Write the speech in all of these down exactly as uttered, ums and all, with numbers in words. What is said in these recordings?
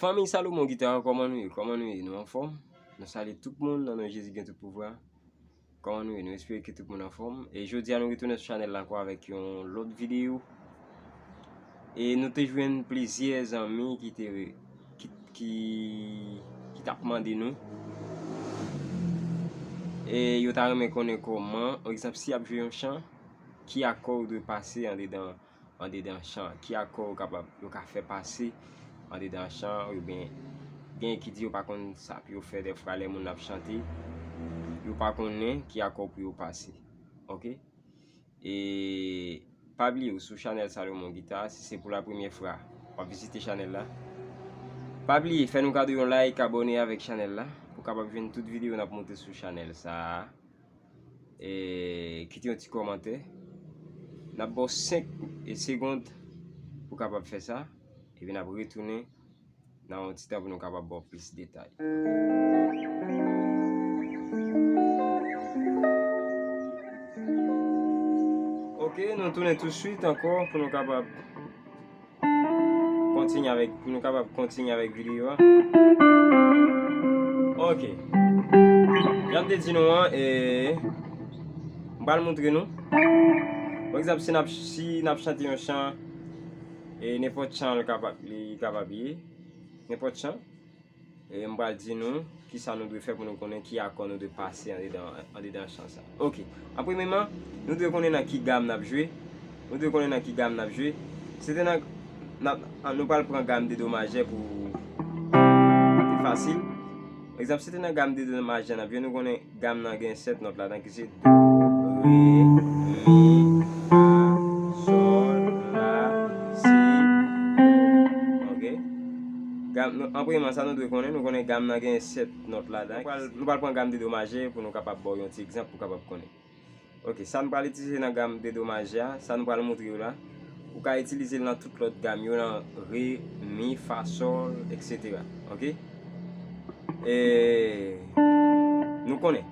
Fanmi Salomon Guitar, kòman nou ye? Kòman nou ye? Nou anfòm? Nou salye tout moun nan non Jezi gen tout pouvwa. Kòman nou ye? Nou espere ke tout moun anfòm. E jodi a nou retounen sou chanèl la ankò avèk yon lòt videyo. E nou te jwenn plizyè zanmi ki te ki, ki, ki t ap mande nou. E yo ta renmen konnen kòman, pa egzanp, si y ap jwe yon chan, ki akò yo dwe pase andedan andedan chan, ki akò yo kapab, yo ka fè pase andedan chan, oubyen gen ki di yo pa konn sa pou yo fè dèfwa lè moun ap chante, yo pa konnen ki akò pou yo pase. Oke? E pa bliye ou sou chanèl Salomon Guitar, si se pou la premyè fwa w ap vizite chanèl la. Pa bliye fè nou kado yon like, abòne avèk chanèl la pou w kapab jwenn tout videyo n ap monte sou chanèl sa a. E kite yon ti kòmantè. N ap ba w senk segonn pou w kapab fè sa. Epi n ap retounen nan yon ti tan pou nou kapab ba w plis detay. Oke, nou tounen touswit ankò pou nou kapab kontinye avèk, pou nou kapab kontinye avèk videyo a. Oke. Jan m te di nou an, e, m pral montre nou. Pa egzanp, si n ap, si n ap chante yon chan, e, nenpòt chan li kapab, li kapab ye, nenpòt chan. E m pral di nou kisa nou dwe fè pou nou konnen ki akò nou dwe pase andedan, andedan chan sa. Oke. An premyeman, nou dwe konnen nan ki gam n ap jwe. Nou dwe konnen nan ki gam n ap jwe. Se te nan, n ap, an, nou pral pran gam de do majè pou pi fasil. Egzanp, se te nan gam de do majè n ap jwe, nou konnen gam nan gen sèt nòt ladan ki se do, re, mi, fa, sòl, la, si, do. Oke? Gam, nou, an premyeman, sa nou dwe konnen, nou konnen gam nan gen sèt nòt ladan. Nou pral, nou pral pran gam de do majè pou nou kapab ba w yon ti egzanp pou w kapab konnen. Oke, sa nou pral itilize nan gam de do majè a, sa nou pral montre yo la, ou ka itilize l nan tout lòt gam yo, nan re, mi, fa, sòl, etsetera. Oke? E nou konnen,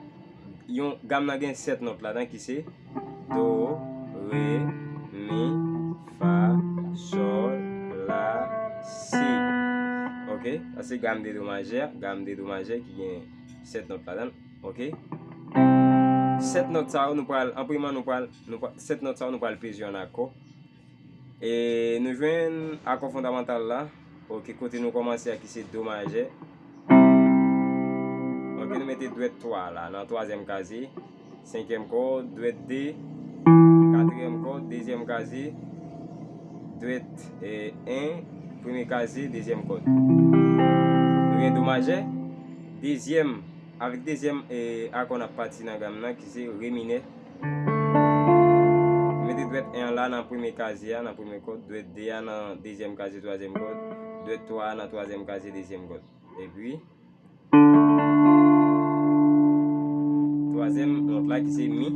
yon gam nan gen sèt nòt ladan ki se do, re, mi, fa, sòl, la, si. Oke? Sa se gam de do majè, gam de do majè ki gen sèt nòt ladan. Oke? Sèt nòt sa yo, nou pral, an premyeman, nou pral, nou pral, sèt nòt sa yo, nou pral peze yo an akò. E nou jwenn akò fondamantal la. Oke, kote nou kòmanse a ki se do majè. Oke, nou mete dwèt twa la nan twazyèm kazye. Senkyèm kòd, dwèt de, katriyèm kòd, dezyèm kazye, dwèt, e, en, premye kazye, dezyèm kòd. Nou gen do majè, dezyèm, avèk dezyèm, e, akò n ap pati nan gam nan ki se re minè. Mete dwèt en an la nan premye kazye a, nan premye kòd, dwèt de a nan dezyèm kazye, twazyèm kòd, dwèt twa a nan twazyèm kazye, dezyèm kòd. Epi, twazyèm nòt la ki se mi.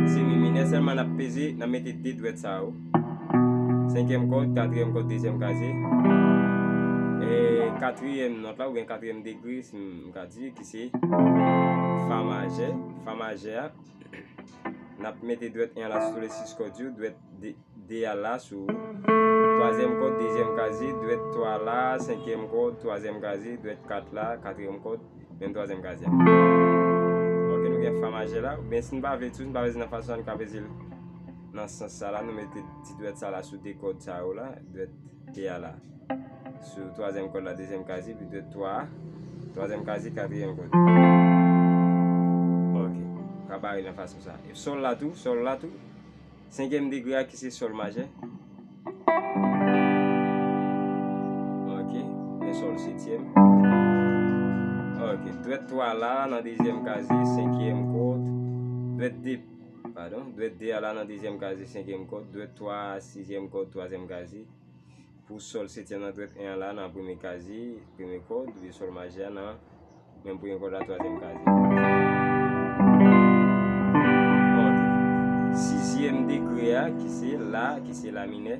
Ki se mi minè, sèlman n ap peze, n ap mete de dwèt sa yo. Senkyèm kòd, katriyèm kòd, dezyèm kazye. E katriyèm nòt la, oubyen katriyèm degre, si m ka di, ki se fa majè. Fa majè a, n ap mete dwèt en an la sou tou le sis kòd yo, dwèt de, de a la sou twazyèm kòd, dezyèm kazye, dwèt twa la, senkyèm kòd, twazyèm kazye, dwèt kat la, katriyèm kòd, menm twazyèm kazye a. Oke, nou gen fa majè la, oubyen si n pa vle tou, si n pa vle nan fason sa, n ka peze l nan sans sa la, nou mete ti dwèt sa la sou de kòd sa yo la, dwèt de a la. Sou twazyèm kòd la, dezyèm kazye, epi dwèt twa a, twazyèm kazye, katriyèm kòd. Oke, ka bare nan fason sa. E sòl la tou, sòl la tou, senkyèm degre a ki se sòl majè. Oke, men sòl setyèm. Oke, dwèt twa la nan dezyèm kazye, senkyèm kòd, dwèt de, padon, dwèt de a la nan dezyèm kazye, senkyèm kòd, dwèt twa a, sizyèm kòd, twazyèm kazye. Pou sòl setyèm nan dwèt en an la nan premye kazye, premye kòd, epi sòl majè a nan menm premye kòd la, twazyèm kazye. Oke. Sizyèm degre a, ki se la, ki se la minè.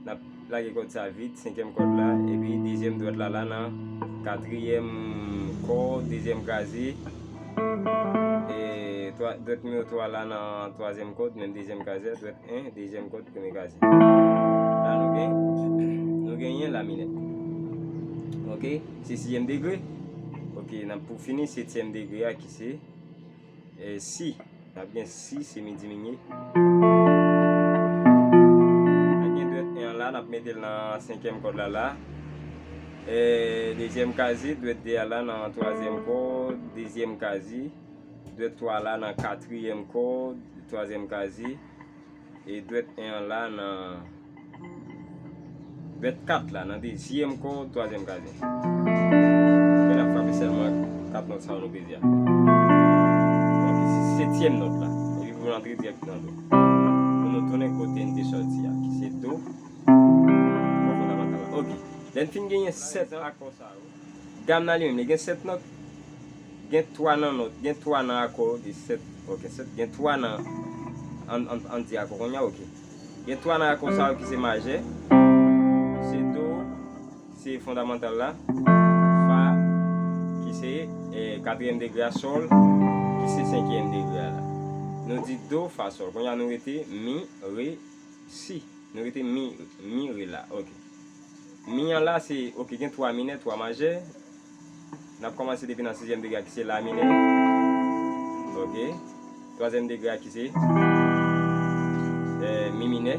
N ap lage kòd sa vit, senkyèm kòd la, epi dezyèm dwèt la, la nan katriyèm kòd, dezyèm kazye. E twa, dwèt nimewo twa la nan twazyèm kòd, menm dezyèm kazye, dwèt en, dezyèm kòd, premye kazye. La nou gen, nou genyen la minè. Ok, se sizyèm degre. Ok, n ap pou fini setyèm degre a ki se, e, si. N ap gen si, si mi diminye. N ap gen dwèt en an la, n ap mete l nan senkyèm kòd la la. E, dezyèm kazi, dwèt de a la nan twazyèm kòd, dezyèm kazi, dwèt twa la nan katriyèm kòd, twazyèm kazi. E dwèt en an la nan, dwèt kat la nan dezyèm kòd, twazyèm kazi. Fè n ap frape sèlman kat nòt sa yo nou peze a. Ok, se setyèm nòt la. Epi pou nou antre dirèk nan do. Pou nou tounen kote n te sòti a, ki se do. Kòd fondamantal la. Ok. Lè n fin genyen sèt akò sa yo. Gam nan li menm, li gen sèt nòt. Gen twa nan nòt, gen twa nan akò, de sèt, ok, sèt, gen twa nan, an, an, an di akò kounye a, ok. Gen twa nan akò sa yo ki se majè, ki se do, ki se fondamantal la, fa, ki se, eh, katriyèm degre a, sòl, ki se senkyèm degre a la. Nou di do, fa, sòl. Kounye a nou rete mi, re, si. Nou rete mi, mi, re, la. Ok. Mi an la, se, ok, gen twa minè, twa majè. N ap kòmanse depi nan sizyèm degre a ki se la minè. Ok. Twazyèm degre a ki se, eh, mi minè.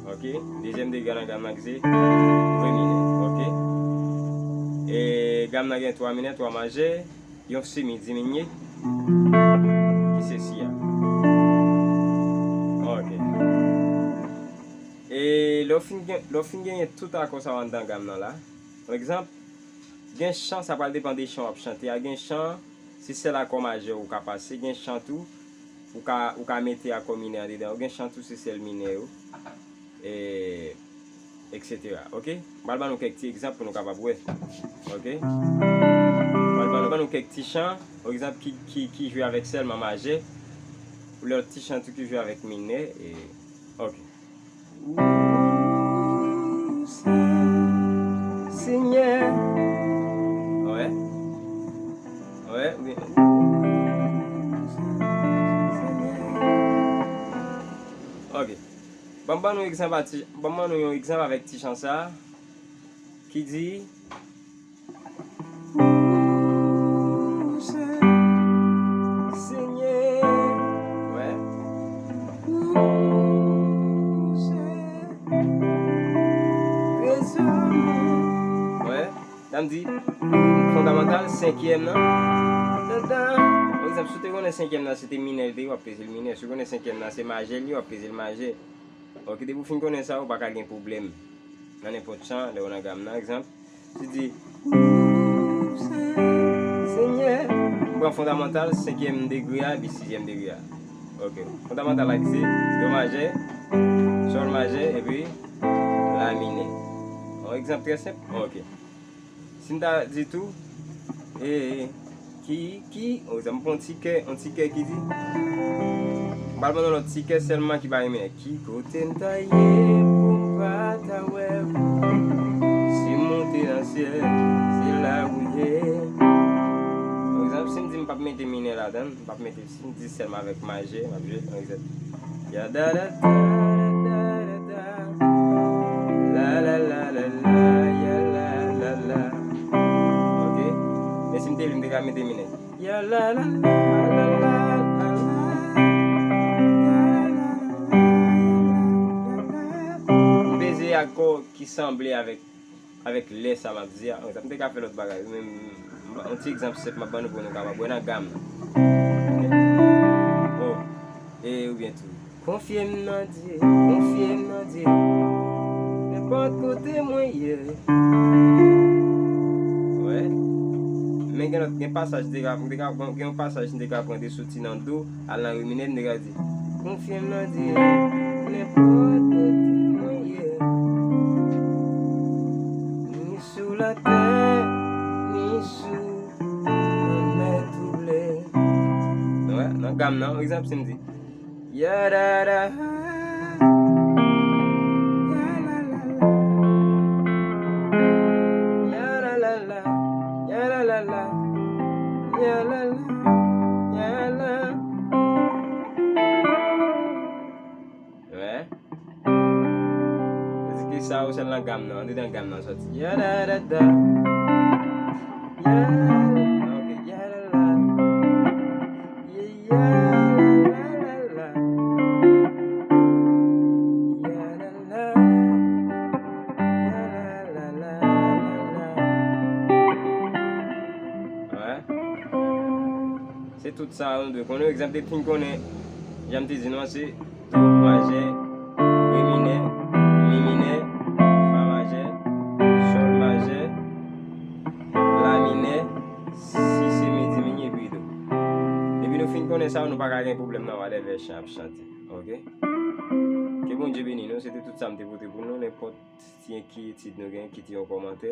Ok. Dezyèm degre a nan gam nan ki se re minè. Ok. E gam nan gen twa minè, twa majè. Yon si mi diminye, ki se si a. Ok. E lè w fin gen, lè w fin genyen tout akò sa yo anndan gam nan la, pa egzanp, gen chan, sa pral depann de chan w ap chante a. Gen chan, se sèl akò majè ou ka pase. Gen chan tou, ou ka, ou ka mete akò minè andedan yo. Gen chan tou, se sèl minè yo. E, etsetera. Ok? M pral ban nou kèk ti egzanp pou nou kapab wè. Ok? M pral ban nou, ban nou kèk ti chan, pa egzanp, ki, ki, ki jwe avèk sèlman majè. Ou lòt ti chan tou ki jwe avèk minè. E, ok. Ou se Senyè. Wè. Wè, oubyen. Ok. Ban m ban nou egzanp a ti, ban m ban nou yon egzanp avèk ti chan sa a ki di, ou se Senyè. Wè. Ou se trezò mwen. Wè. Sa m di, fondamantal, senkyèm nan. Dada. Pa egzanp, si w te konnen senkyèm nan se te minè li te ye, w ap peze l minè. Si w konnen senkyèm nan se majè li ye, w ap peze l majè. Ok, depi w fin konnen sa, ou pa ka gen pwoblèm nan nenpòt chan, lè w nan gam nan. Egzanp, si w di, ou se Senyè. M pran fondamantal, senkyèm degre a, epi sizyèm degre a. Ok. Fondamantal la ki se do majè, sòl majè, epi la minè. Yon egzanp trè senp. Ok. Si m ta di tou, e, ki, ki, o, sa m pran yon ti kè, yon ti kè ki di, m pral ban nou lòt ti kè sèlman ki pa rimè. Ki kote m ta ye pou m pa ta wè ou? Si m monte nan syèl, se la ou ye. Pa egzanp, si m di m p ap mete minè ladan l, m p ap mete, si m di sèlman avèk majè, m ap jwe, pa egzanp. Ya da da da da da da. La la la la la, ya la la la. Ok. Men si m te vle, m te ka mete minè. Ya la la la la la la la. M peze akò ki sanble avèk, avèk lè sa m ap di a. Egzanp, m te ka fè lòt bagay, men m, m, yon ti egzanp senp m ap ban nou pou nou kapab wè nan gam nan. Ok. O, e, oubyen tou. Konfye m nan Dye, konfye m nan Dye. Nenpòt kote mwen ye. Wè. Men gen lòt, gen pasaj m te ka, m te ka pran, gen yon pasaj m te ka pran de soti nan do, al nan re minè, m te ka di, konfye m nan Dye, nenpòt kote mwen ye. Ni sou latè, ni sou lanmè touble. Wè, nan gam nan, egzanp, si m di, ya da da. Ya la la la. Ya la la la. Ya la la la. Ya la la. Ya la. Wè. Sa di ki sa yo sèl Nan gam nan, antre nan gam nan, sòti. Ya da da da. Ya, ok, ya la la. Ya, ya la la la. Ya la la. Ya la la la la la. Wè. Se tout sa nou dwe konnen. Egzanp, depi n konnen, jan m te di nou an, se do majè, re minè, mi minè, fa majè, sòl majè, la minè, si se mi diminye, epi do. Depi nou fin konnen sa yo, nou pa ka gen pwoblèm nan whatever chan ap chante. Ok? Ke Bondye beni nou, se te tout sa m te pote pou nou, nenpòt ti enkyetid nou gen, kite yon kòmantè.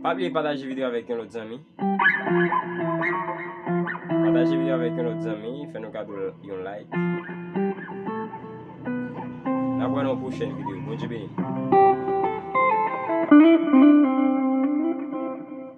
Pa bliye pataje videyo avèk yon lòt zanmi. Pataje videyo avèk yon lòt zanmi, fè nou kado yon like. N ap wè nan yon pwochèn videyo. Bondye beni.